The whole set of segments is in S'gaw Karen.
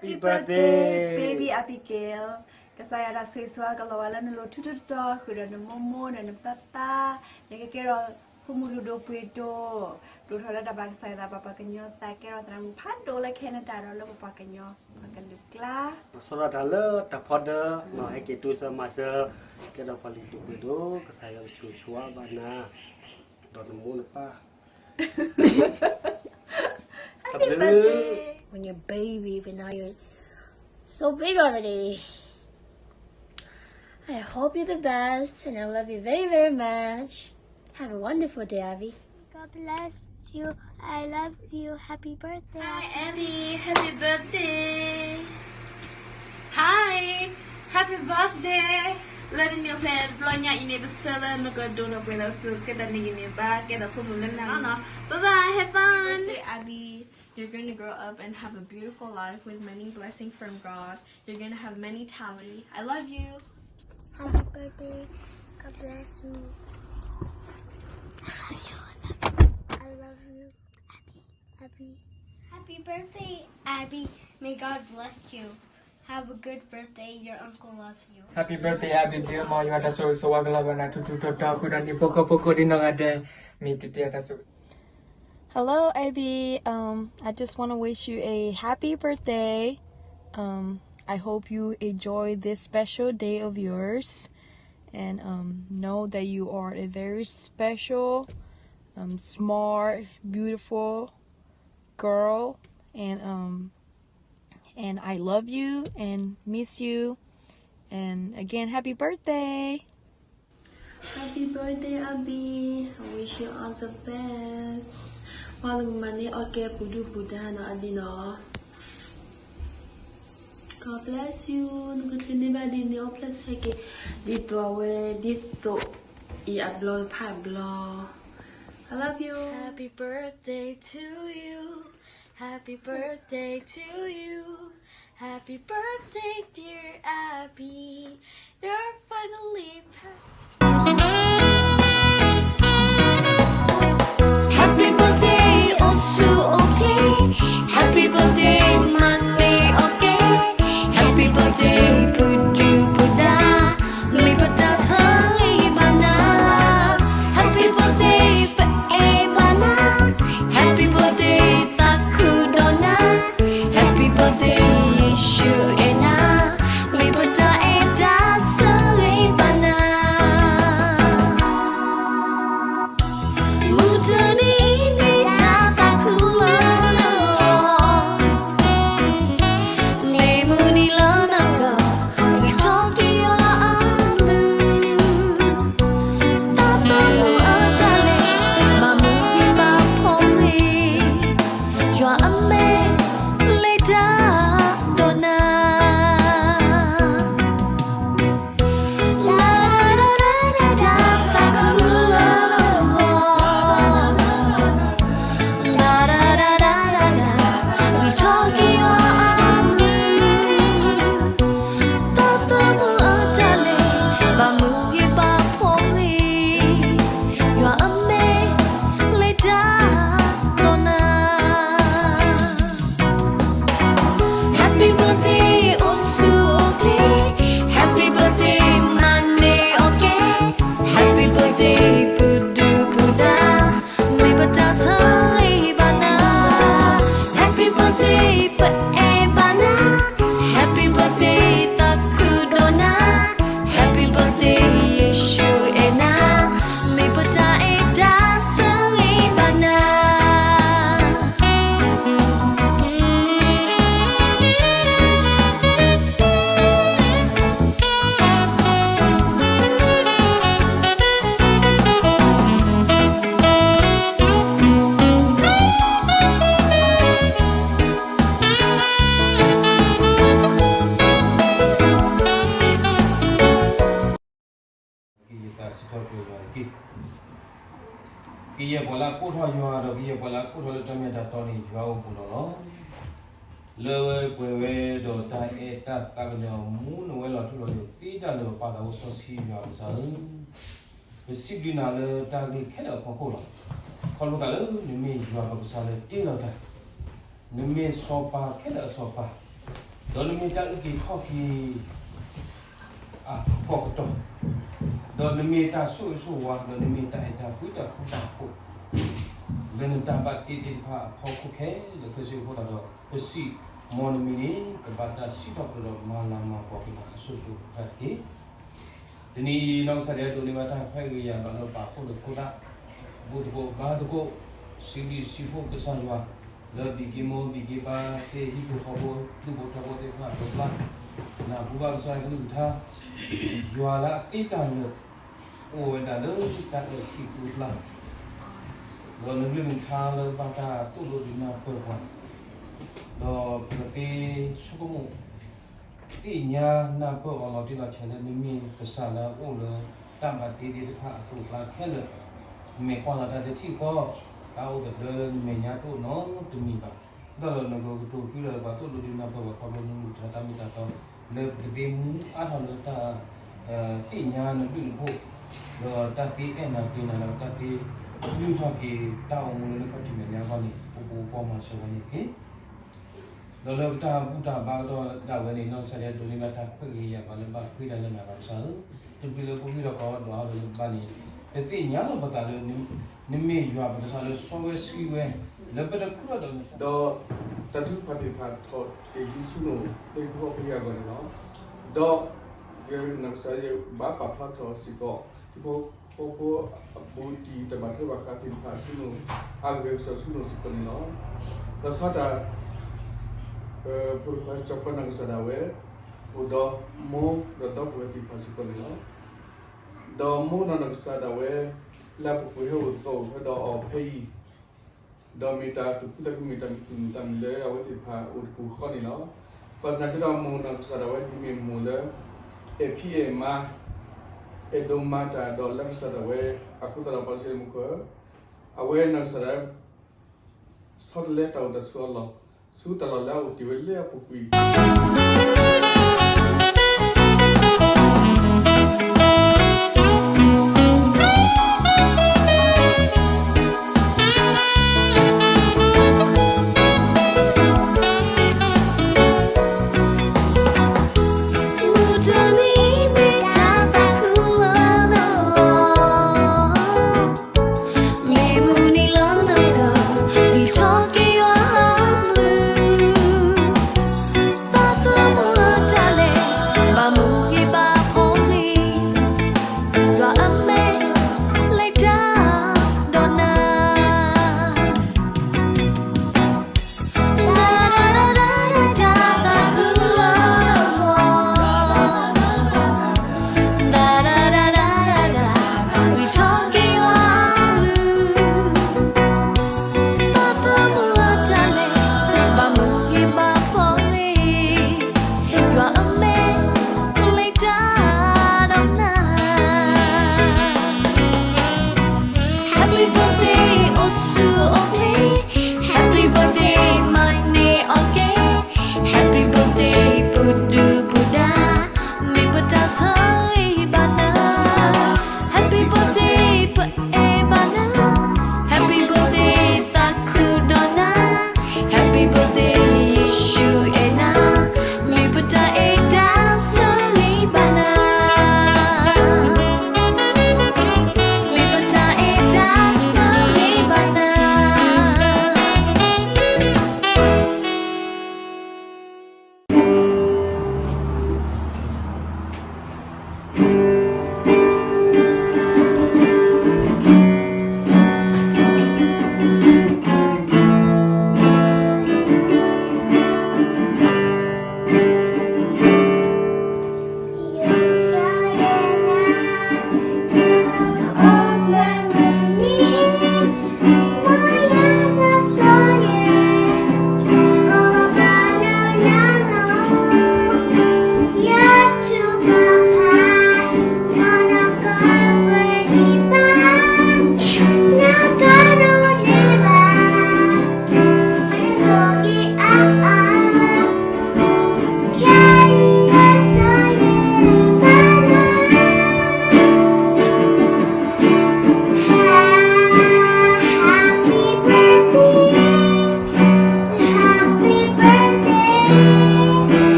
Happy birthday, baby Abigail. ကစၢ်ယွၤတၢ်ဆိၣ်ဂ့ၤဆိၣ်ဝါကလီၤဘၣ်လၢနလိၤထူထူတီတီ ဃုာ်ဒီးနမိၢ်မိၢ်ဒီးနပၢ်ပၢ်, နကကဲထီၣ်ဖိမုၣ်လုၢ်ဒိၣ်ပှ့ၤဒိၣ်, ဒိၣ်ထီၣ်လၢတၢ်ဘၣ်ကစၢ်ယွၤသးပှၤကညီသး ကဲထီၣ်သရၣ်မုၣ်ဖးဒိၣ်လၢ Canada ဒီးလၢပပှၤကညီပှၤကလုာ်ကျါ. လီၤဆီဒၣ်တၢ်လၢတၢ်ဖီဒၢ, ဟဲက့ၤတူၢ်ဆၢမၤစၢၤ, ကဲထီၣ်ပှၤလုၢ်ဒိၣ်ပှ့ၤဒိၣ်, ကစၢ်ယွၤကဆိၣ်ဂ့ၤဆိၣ်ဝါဘၣ်နၤ ဒီးနမိၢ်နပၢ်. Happy birthday. When you're a baby, but now you're so big already. I hope you the best, and I love you very, very much. Have a wonderful day, Abby. God bless you. I love you. Happy birthday, Abby. Hi, Abby. Happy birthday. Hi. Happy birthday. လၢနံၣ်အိၣ်ဖျဲၣ်တဘျီညါအံၤန့ၣ် ပဆၢလၢနကဒိၣ်ထီၣ်ပှဲၤထီၣ်ဆူ ကဲထီၣ်နံၣ်ကန့ၢ်ဘၣ် ကဲထီၣ်ဖိမုၣ်လၢနၤလီၤနီၤ. Bye bye, have fun. Happy birthday, Abby. You're gonna grow up and have a beautiful life with many blessings from God. You're gonna have many talent. I love you. Happy birthday. God bless you. I love you. I love you. Abby. Happy birthday, Abby. May God bless you. Have a good birthday. Your uncle loves you. Happy birthday, Abby. မ့ၢ်ယွၤတၢ်ဆိၣ်ဂ့ၤဆိၣ်ဝါကလီၤဘၣ်နၤထူထူတီတီ ဃုာ်ဒီးနဖိဃီဖိကိးဒံနီၢ်ဂၤဒဲး, မ့ၢ်တတဲတၢ်ဆိၣ်ဂ့ၤ Hello, Abby. Um, I just want to wish you a happy birthday. Um, I hope you enjoy this special day of yours and um, know that you are a very special, um, smart, beautiful girl. And um, and I love you and miss you. And again, happy birthday. Happy birthday, Abby. I wish you all the best. ပှၤလၢကမၤန့ၢ်အီၣ်ကဲပူၤဒုၣ်ပူၤဒါနီၤ Abby နီၤ. God bless you. နကချုးန့ၢ်ဘၣ်ဒ်န့ၣ် အိၣ်ဖျဲၣ်ဆဲက့ၤ ဒ်သိးအဝဲ ဒ်သိးအံၤအဘျီဖးဘျီ I love you. Happy birthday to you. Happy birthday to you. Happy birthday, dear Abby. You're finally pa- Happy birthday အိၣ်ဆူၣ်အိၣ်ချ့, Happy birthday မၤန့ၢ်အီၣ်ကဲ, Happy birthday ပဒုၣ်ပဒါ, မ့ၢ်ပတၢ်ဆိၣ်ဂ့ၤဘၣ်နၤ, Happy birthday ပအဲၣ်ဘၣ်နၤ, Happy birthday သးခုဒီးနၤ, Happy birthday ယ့ၣ်ၡူးအဲၣ်နၤ, မ့ၢ်ပတၢ်အဲၣ်တၢ်ဆိၣ်ဂ့ၤဘၣ်နၤ. မုၢ်တနံၤအံၤမ့ၢ်တၢ်သးခုလီၤ, မ့ၢ်မုၢ်နံၤလၢနက ဂုာ်ထီၣ်က့ၤယွၤအမုၢ်, တၢ်သးမုာ်အတၢ်လဲၤ ဘၣ်မုာ်ဂ့ၤဘၣ်ဖှီၣ်ဂ့ၤ, ယွၤအမဲာ်လဲၤတၢ်ဒီးနၤ. ယွၤအမဲာ် လဲၤတၢ်ဒီးနၤ. Happy birthday အိၣ်ဆူၣ်အိၣ်ချ့, Happy birthday မၤန့ၢ်အီၣ်ကဲ, Happy birthday ပဒုၣ်ပဒါ, မ့ၢ်ပတၢ်ဆိၣ်ဂ့ၤဘၣ်နၤ, Happy birthday ပအဲၣ်ဘၣ်နၤ, Happy birthday သးခုဒီးနၤ, Happy birthday ယ့ၣ်ၡူးအဲၣ်နၤ, မ့ၢ်ပတၢ်အဲၣ်တၢ်ဆိၣ်ဂ့ၤဘၣ်နၤ. ကယဲၢ်ပှၤလၢအကိးထီၣ်ယွၤ ဒီးကယဲၢ်ပှၤလၢအကိးထီၣ်ယွၤဒီးတၢ်မဲာ်တၢ်တီန့ၣ် ယွၤအိၣ်ဘူးဒီးလီၤ. လၢဝဲပှဲၤဝဲဒီးတၢ်အဲၣ်တၢ်သးကညီၤ မူနဝဲလီၤထူလီၤယိာ်သ့တၢ်လၢပပၢ်သးအိၣ်စီဆှံယွၤပကစၢ်ဧၢ, ပစံးဘျုးနၤလၢတၢ်ဂ့ၢ်ခဲလၢာ်အဖီခိၣ်လီၤ. ခီဖျိလၢနမ့ၢ်ယွၤပကစၢ်လၢတ့လီၤတၢ်, နမ့ၢ်စီၤပၤခဲလၢာ်အစီၤပၤ, ဒီးနမ့ၢ်တၢ်အုၣ်က့ၤခီၣ်က့ၤ အကီၢ်ကတီၢ်, ဒီးနမ့ၢ်တၢ်ဆိၣ်ဂ့ၤဆိၣ်ဝါ, ဒီးနမ့ၢ်တၢ်အဲၣ်တၢ်ကွံတၢ်ဃူတၢ်ဖိး လၢနတၢ်ဘၣ်တ့သ့ၣ်တဖၣ်အဖီခိၣ်ခဲလၢာ်ခဲဆ့အဃိသတးဒီး ပစံးမီၢ်နမံၤန့ၣ် ကဘၣ်တၢ်စံးထီၣ်ပတြၢၤဒီးမၤလၤမၤကပီၤက့ၤနၤအစိၤစိၤအဃၣ်တက့ၢ်. တနံၤအံၤ နီၢ်ကစၢ်ဒၣ်အဲၣ်ဒိးန့ၢ်ဘၣ်တၢ်ခွဲးဂ့ၤယာ်ဘၣ်လၢပာ်ဖှိၣ်လိာ်ခိၣ်သး ဘူၣ်သကိးဘါသကိး စံးဘျုးစံးဖှိၣ်ကစၢ်ယွၤ လၢဘံၣ်က့ၤမိၢ်ဘံၣ်က့ၤပၢ်သ့ၣ် ဟံၣ်ဖိဃီဖိဒူၣ်ဖိထၢဖိသ့ၣ်တဖၣ်အကျါ နၢ်ဟူဘၣ်ကစၢ်ယွၤကလုၢ်ကထါ ယွၤလၢအသ့တၢ်လၢာ် အိၣ်ဝဲဒၣ်လၢတၢ်အဲၣ်ခံးသူအကျါ ဒီးနကလုၢ်နကထါလၢဘၣ်တၢ်သိၣ်လိဒုးနၢ်ပၢၢ်ပှၤ ဒီးပကသ့ဆိကမိၣ် သ့ၣ်ညါနၢ်ပၢၢ်အီၤလီၤတံၢ်လီၤဆဲးလၢ နမ့ၢ်ကစၢ်လၢအအိၣ်လၢတၢ်ဘၣ်တ့သ့ၣ်တဖၣ်အသိးအကျါခဲလၢာ်, မ့ၢ်ကွၢ်လီၤတၢ်တထံၣ်ဃီ, တၢ်အိၣ်သဒၢလၢနမဲာ်ညါတအိၣ်နီတမံၤဘၣ်. ဒ်သိးဒီးနကကတိၤသံဒီးပှၤသိၣ်လိဒုးနၢ်ပၢၢ်ပှၤခီဖျိနမူးနထါတၢ်မ့ၢ်တၢ်တီ, လၢပကသ့မူအါထီၣ်လၢတၢ် သ့ၣ်ညါနဘျုးနဖှိၣ်, ဒီးတၢ်သ့အဲၣ်နၤပှ့ၤနၤ ဒီးတၢ်သ့လုၢ်ထီၣ်က့ၤတၢ်အိၣ်မူလၢနခီၣ်ထံးမဲာ်ညါအဂီၢ်န့ၣ် အိၣ်ပူၤအိၣ်ပီမၤစၢၤဝဲန့ၣ်တက့ၢ်. ဒီးလၢပတၢ်ဘူၣ်တၢ်ဘါကတီၢ်ဒၣ်ဝဲန့ၣ် နီၢ်ကစၢ်ဒၣ်အဲၣ်ဒိးန့ၢ်ဘၣ်တၢ်ခွဲးဂ့ၤယာ်ဘၣ်လၢဘၣ်ဃ့ဒၣ်လၢနၤဘၣ်ကစၢ်ဧၢ, တချုးလၢပဂံၢ်ထီၣ်ကီးဒီးအါဘၣ်လၢဘၣ်န့ၣ်, ပသ့ၣ်ညါလီၤပသးလၢ နမ့ၢ်ယွၤပကစၢ်လၢစီဝဲဆှံဝဲ လၢပတကြၢးဒီး ဒီးတၢ်ထုကဖၣ်သ့ၣ်တဖၣ် ထီၣ်က့ၤဆူနအိၣ် လၢဟံၣ်ဖိဃီဖိအဂီၢ်န့ၣ်လီၤ. ဒီးယနီၢ်ကစၢ်ယဘၣ်ပာ်ဖျါထီၣ်စ့ၢ်ကီး ဟံၣ်ဖိဃီဖိအဘူးတံၢ်တၢ်ဘၣ်ထွဲဘၣ်ဃးသ့ၣ်တဖၣ်ဆူနအိၣ် အဂ့ၢ်ကစီၣ်ဆူနအိၣ်စ့ၢ်ကီးန့ၣ်လီၤ. ဒီးဆီတၢ် ဖိတဖၣ် စီၤပၤနီၢ်ကစၢ်ဒၣ်ဝဲ အိၣ်ဒီးမိၢ်ဒီးဒီပုၢ်ဝဲၢ်သ့ၣ်တဖၣ်စ့ၢ်ကီးန့ၣ်လီၤ. ဒီးမိၢ်နီၢ်နီၢ်ကစၢ်ဒၣ်ဝဲ လၢအပူၤကွံာ်ဟဲအိၣ်သီၣ်အိၣ်ဖဲဒီးအီၤဖဲအံၤ ဒီးမ့ၢ်တၢ်သူၣ်ခုသးခု မ့ၢ်တၢ်မုာ်သူၣ်မုာ်သးမုာ်လၢအဝဲသ့ၣ်တဖၣ်အိၣ်တပူၤဃီန့ၣ်လီၤ. ဘၣ်ဆၣ်ကဒီးမိၢ်နီၢ်ကစၢ်ဒၣ်ဝဲ ဒ်မ့ၢ်မိၢ်လၢ အဲၣ်ဖံးအဲၣ်မါ အဲၣ်ဒိးမၤတၢ်ဒီးလၢကစၢ်ဒၣ်ဝဲ အဃိသတးဒီးပှၤစံးလၢမူခိၣ် အဝဲနီၢ်ကစၢ်ဒၣ် ဆီတလဲတၢ်အိၣ်တၢ်ဆိးအလီၢ် ဆူတၢ်လီၢ်လၢအအိၣ်တ့ၢ်ဝဲလၢအပူၤကွံာ်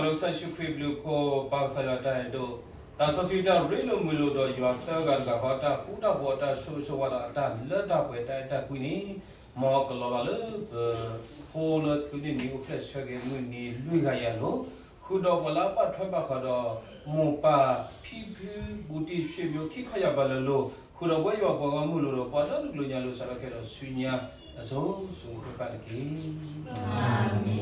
လီၤကစၢ်ယ့ၣ်ၡူးခရံာ်ဘျုးဖှိၣ် ပၢ်ကစၢ်ယွၤတၢ်အဲၣ်ဒိၣ်, သးစီဆှံတၢ်ရ့လိာ်မုာ်လိာ်ဒီးယွၤသၢဂၤတဂၤဃီ တၢ်ဃူတၢ်ဖိးအတၢ်ဆိၣ်ဂ့ၤဆိၣ်ဝါဒီးအတၢ်လၢတၢ်ပှဲၤတၢ်အဲၣ်တၢ်ကွံန့ၣ်, မ်ကလီၤဘၣ်လၢပဖိလၢချုးန့ၢ်နံၣ်အိၣ်ဖျဲၣ်ဆၢက့ၤမုၢ်နံၤလွံၢ်ဂၤယၤအလိၤ, ဃုာ်ဒီးပှၤလၢအဘၣ်ထွဲဘၣ်ဃးဒီး မိၢ်ပၢ်ဖံဖုဘူးတံၢ် ဆွေမျိုး ခံခီယၢ်ဘၣ်လၢအလိၤ, ဃုာ်ဒီးပဝဲယွၤပှၤဂီၢ်မုၢ်လိၤဒီးပှၤလၢတကလုာ်ညါလိၤ စးထီၣ်ခဲဒီးဆူညါအစိၤစိၤဃၣ်ဃၣ်တက့ၢ်. အၤမ့ၣ်.